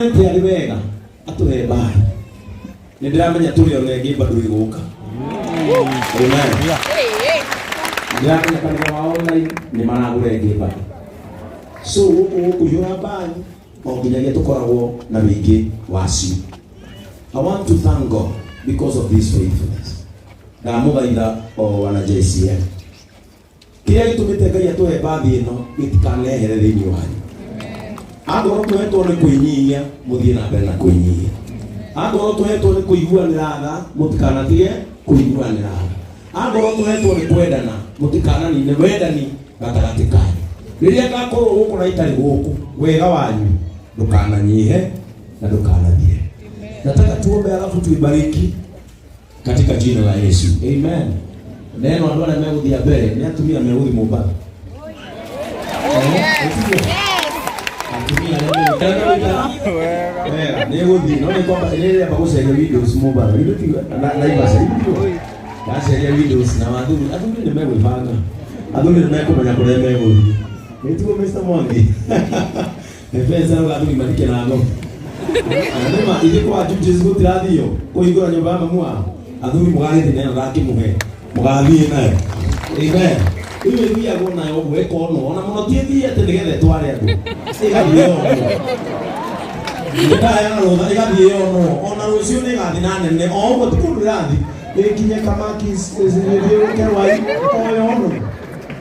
Atĩ arĩ wega atũhe mbara. Nĩ ndĩramenya tũrĩ ona ĩngĩ bado ĩgũka. Amen. Ndĩramenya kanitha wa online nĩ maragũra ĩngĩ bado. So gũkũ gũkũihũra mbari o nginyagia tũkoragwo na wĩingĩ wacio. I want to thank God because of this faithfulness. Ndamũthaitha o wana JCM. Kĩrĩa gĩtũmĩte Ngai atũhe mbathi ĩno gĩtikanehere thĩinĩ wanyu. Angorwo tũhetwo nĩ kwĩnyihia, mũthiĩ na mbere na kwĩnyihia. Angorwo tũhetwo nĩ kũiguanĩra tha, mũtikanatige kũiguanĩra tha. Angorwo tũhetwo nĩ kwendana, mũtikananine wendani gatagatĩ kanyu. Rĩrĩa ngakorwo gũkũ na itarĩ gũkũ, wega wanyu ndũkananyihe na ndũkanathire. Nataka tuombe alafu tuibariki katika jina la Yesu. Amen. Neno andũ arĩa megũthiĩ mbere nĩ atumia megũthiĩ Mombasa. Atumia arĩa megũthiĩ wega nĩ gũthiĩ no nĩ kwamba nĩ rĩamba gũcaria windows Mombasa. Ithuĩ ti na Naivasha ithuĩ tiguo. Ndacaria windows na athuri athuri nĩ megwĩbanga. Athuri nĩ mekũmenya kũrĩa megũthiĩ. Nĩ tiguo Mr. Mwangi. Efesa rauga athuri mathike na ng'ombe. Na nĩma ithuĩ kwa Judges gũtirathio kũhingũra nyũmba ya mamu wao. Athuri mũgagĩthiĩ nayo ndakĩmũhe. Mũgathiĩ nayo. Amen. Rĩu ĩthiagwo nayo ũguo ĩkonwo ona mũno ti ĩthiĩ atĩ nĩgetha ĩtware andũ. Ĩgathiĩ yonwo. Ĩkaheana rũtha ĩgathiĩ yonwo. Ona rũciũ nĩ ĩgathiĩ na nene. O ũguo ti kũndũ ĩrathiĩ. Ĩkinye Kamakis, ĩthiũrũrũke Ruai, o yonwo.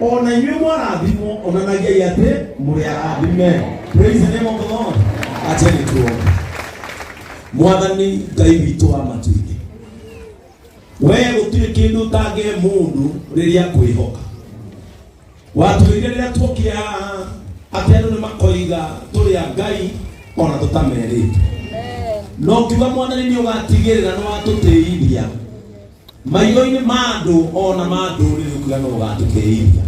Ona inyuĩ mwarathimwo onanagiai atĩ mũrĩ arathime. Praise the name of the Lord. Acheni tuombe. Mwathani Ngai witũ wa matu-inĩ, we gũtirĩ kĩndũ ũtangĩhe mũndũ rĩrĩa kwĩhoka. Watwĩrire rĩrĩa tuokire haha atĩ andũ nĩ makoiga tũrĩ a Ngai ona tũtamerĩte, no kiuga Mwathani nĩ ũgatigĩrĩra nĩ watũtĩithia maitho-inĩ ma andũ ona ma ndũrĩrĩ ũkiuga no ũgatũtĩithia.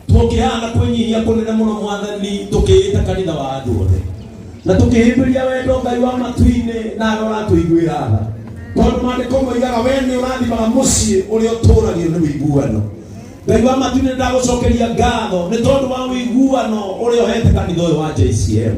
Tũkĩhaana kwĩnyihia kũnene mũno Mwathani, tũkĩĩta kanitha wa andũ othe na tũkĩhĩmbĩria wendo Ngai wa matu-inĩ nawe ũratũiguĩra tha, tondũ maandĩko moigaga we nĩ ũrathimaga mũciĩ ũrĩa ũtũragio nĩ ũiguano. Ngai wa matu-inĩ, ndagũcokeria ngatho nĩ tondũ wa ũiguano ũrĩa ũhete kanitha ũyũ wa JCM.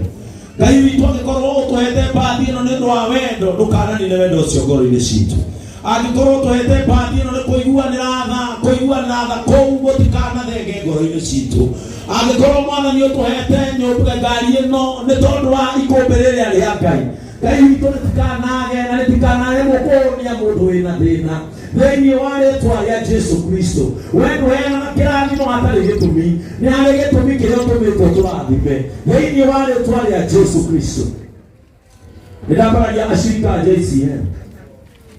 Ngai witũ, angĩkorwo ũtũhete mbathi ĩno nĩ ũndũ wa wendo, ndũkananine wendo ũcio ngoro-inĩ citũ. Angĩkorwo ũtũhete mbathi ĩno nĩ kũiguanĩra tha, kũiguanĩra tha kũu gũtikanathenge ngoro-inĩ citũ. Angĩkorwo Mwathani ũtũhete nyũmba ngari ĩno nĩ tondũ wa ikũmbĩ rĩrĩa rĩa Ngai, Ngai witũ, rĩtikanage na rĩtikanage gũkũũnia mũndũ wĩna thĩna thĩinĩ wa rĩtwa rĩa Jesu Kristo. We ndũheanaga kĩrathimo hatarĩ gĩtũmi, nĩ harĩ gĩtũmi kĩrĩa ũtũmĩtwo tũrathime thĩinĩ wa rĩtwa rĩa Jesu Kristo. Nĩ ndambaragia acirika a JCM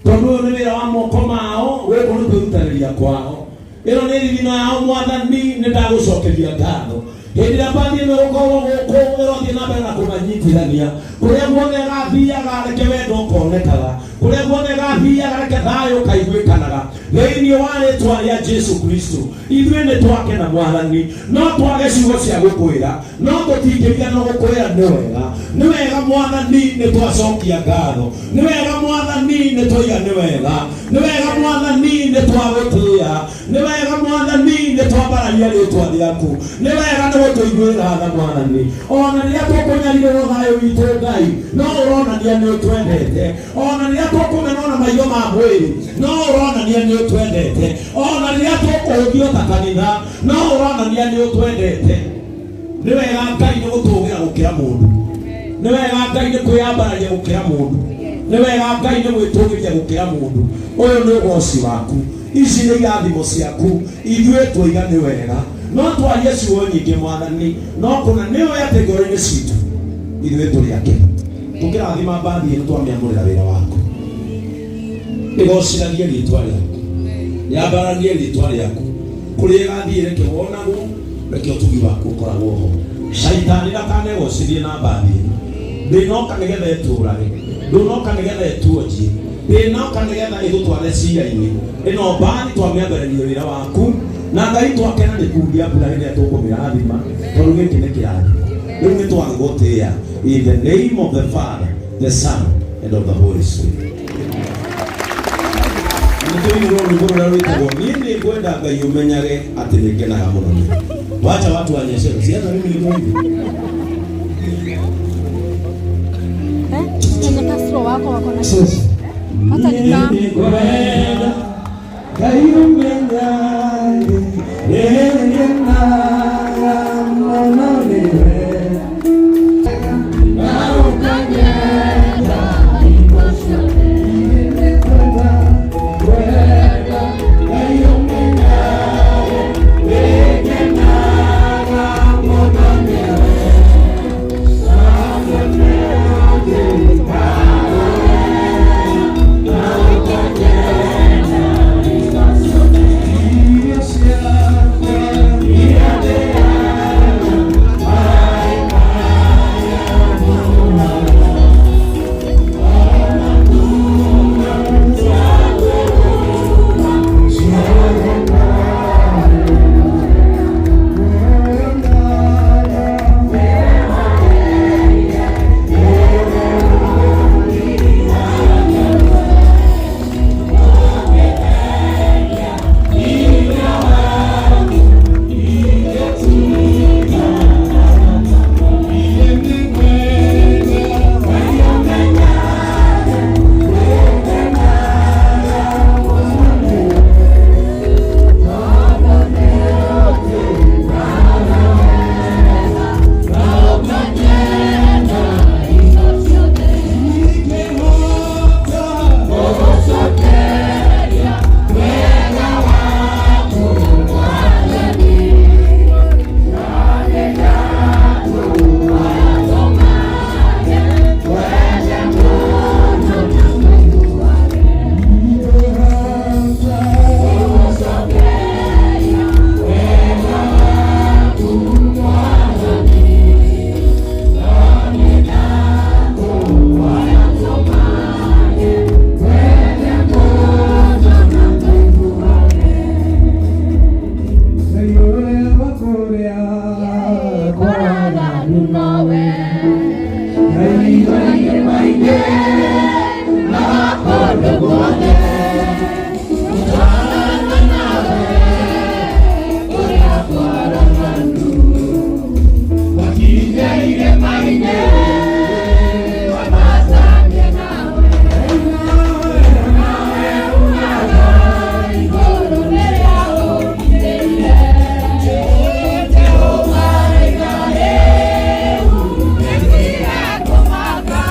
tondũ ũyũ nĩ wĩra wa moko mao, gũkũ nĩ kwĩrutanĩria kwao, ĩno nĩ thithino yao. Mwathani, nĩ ndagũcokeria ngatho hĩndĩ ĩrĩa mbathi ĩno ĩgũkorwo gũkũ ĩrothiĩ na mbere na kũmanyitithania kũrĩa guothe ĩgathiaga. Reke wendo ũkonekaga kũrĩa guothe ĩgathiaga, reke thayũ ũkaiguĩkanaga thĩinĩ wa rĩtwa rĩa Jesu Kristo. Ithuĩ nĩ twakena Mwathani, no twage ciugo cia gũkwĩra, no tũtingĩriganĩrwo gũkwĩra nĩ wega, nĩ wega Mwathani, nĩ twacokia ngatho, nĩ wega Mwathani, nĩ twaiga nĩ wega, nĩ wega Mwathani, nĩ twagũtĩĩa, nĩ wega Mwathani, nĩ twambararia rĩtwa rĩaku, nĩ wega nĩ gũtũiguĩra tha Mwathani. Ona rĩrĩa tũkũnyarirĩrwo thayũ witũ Ngai, no ũronania nĩ ũtwendete. Ona rĩrĩa tũkũmenwo na maitho ma mwĩrĩ, no ũronania nĩ ũtwendete. Ona rĩrĩa tũkũhũthio ta kanitha, no ũronania nĩ ũtwendete. Nĩ wega Ngai nĩ gũtũgĩra gũkĩra mũndũ, nĩ wega Ngai nĩ kwĩyambararia gũkĩra mũndũ, nĩ wega Ngai nĩ gwĩtũgĩria gũkĩra mũndũ. Ũyũ nĩ ũgoci waku, ici nĩ irathimo ciaku, ithuĩ twoiga nĩ wega. No twarie ciugo nyingĩ Mwathani, no kũna nĩ ũĩ atĩ ngoro-inĩ citũ ithuĩ tũrĩ akenu. Tũkĩrathima mbathi ĩno, twamĩamũrĩra wĩra waku, ĩgocithagie rĩtwa rĩaku, yambararie rĩtwa rĩaku kũrĩa ĩgathiĩ. Reke wonagwo, reke ũtugi waku ũkoragwo ho. Caitani ndakanegocithie na mbathi ĩno. Ndĩnoka nĩgetha ĩtũrage, ndũnoka nĩgetha ĩtuonjie, ndĩnoka nĩgetha ĩgũtware cira-inĩ. Ĩno mbathi twamĩambĩrĩria wĩra waku na Ngai twakena nĩ kuria mbura hĩndĩ ĩrĩa tũkũmĩrathima, tondũ gĩkĩ nĩ kĩrathimo. Rĩu nĩ twagĩgũtĩĩa in the name of the Father, the Son and of the Holy Spirit. Nĩtũinĩrwo rwĩmbo rũrĩa rwĩtagwo "Niĩ nĩ ngwenda Ngai ũmenyage atĩ nĩ ngenaga mũno nĩ". Wacha watu wanyeshewe, si hata mimi niko hivi. Wako wako na hata ni kama Nĩngwenda Ngai ũmenyage nĩngenaga mũno nĩwe na ũkanyenda. Nĩngwenda kwenda Ngai ũmenyage nĩngenaga mũno nĩwe. Irio ciakwa iria ndĩaga, maĩ marĩa nyuaga, ona nguo cia kwĩhumba, ciothe nawe. Muoyo ndaya wĩhoreire, hinya waku ingĩtiga. Niĩ nĩngwenda Ngai ũmenyage nĩngenaga mũno nĩwe, tondũ nĩũnjĩkaga wega na ũkanyenda. Ingĩhota gũgũcokeria wega waku Mwathani, no nĩndakũhoya tũmage twende mũno na tũiguage. Ingĩhota gũgũcokeria wega waku Mwathani, no nĩndakũhoya tũmage twende mũno na tũiguage. Ngai ũrĩa wa kũrĩa Kwaraganu nowe. Ngai maingĩ na kũndũ guothe tũtwarana nawe kũrĩa kwaraganu wakinyĩire maingĩ Wambatanie nawe. Nawe ugaga Igũrũ rĩrĩa ũkinyĩire. Jehova rĩga rĩu nĩndige kũmaka.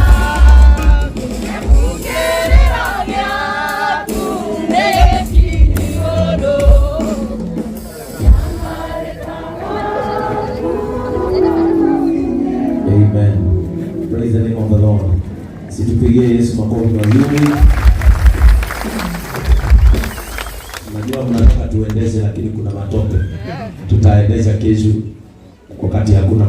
Kĩrĩro gĩaku nĩgĩkinyu igũrũ. Amen. Praise the name of the Lord. Situpigie Yesu makofi mazuri. Najua mnataka tuendeshe, lakini kuna matope. Tutaendesha kesho wakati hakuna.